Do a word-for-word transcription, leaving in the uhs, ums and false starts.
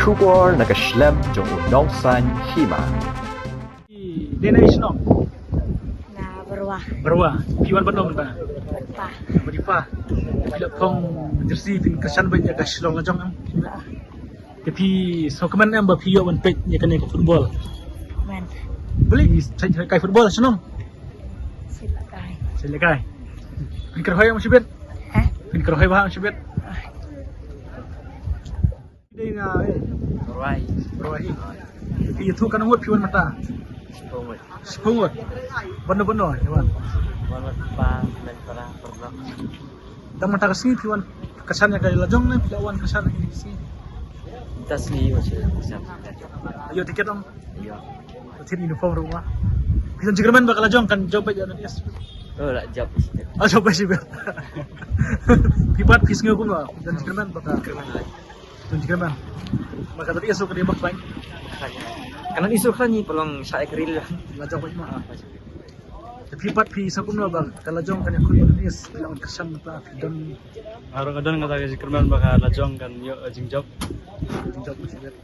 Khubor na ka shlem jong u nongsan hima. Dei na i shnong? Na Barwa. Barwa. Phi wan ban ong ba? Ba. Ba phi la phong jersey phin kyrshan bad ïa ka Shillong Lajong em? Te phi sngewkmen em ba phi ïoh ban peit ïa kane ka football? Kmen. Balei i sa kai football shnong? Sila kai. Sila kai. Phin kyrhoi em shibit? Hah? Phin kyrhoi ba em shibit? Dei nga eh. Roy. Roy. Phi tu kan ngut phi wan mynta? Shiphew ngut. Shiphew ngut. Bano bano ïa wan? Wan wan pa men para perlok. Tang mynta ka sngi phi wan kyrshan ïa ka Lajong ne phi la wan kyrshan ïa ka sngi? Mynta sngi wan sha Lajong. Ïoh tiket ong? Ïoh. Phi thin uniform ruh ma. Phi don jingkyrmen ba ka Lajong kan jop beit ïa ka North East? Oh la jop. Ah jop beit shibit. Phi pat phi sngew kumno? Phi don jingkyrmen ba ka Kyrmen lai. Don jingkyrmen. Ba ka North East ka dei bak bang. Ka North East ka ni pelong shai keril. Lajong beit ma. Te phi pat phi sa kumno ba ka Lajong kan ïakhun North East, phi la wan kyrshan mynta phi don? Nga ruh nga don kata ka jingkyrmen ba ka Lajong kan ïoh jingjop. Jingjop beit shibit.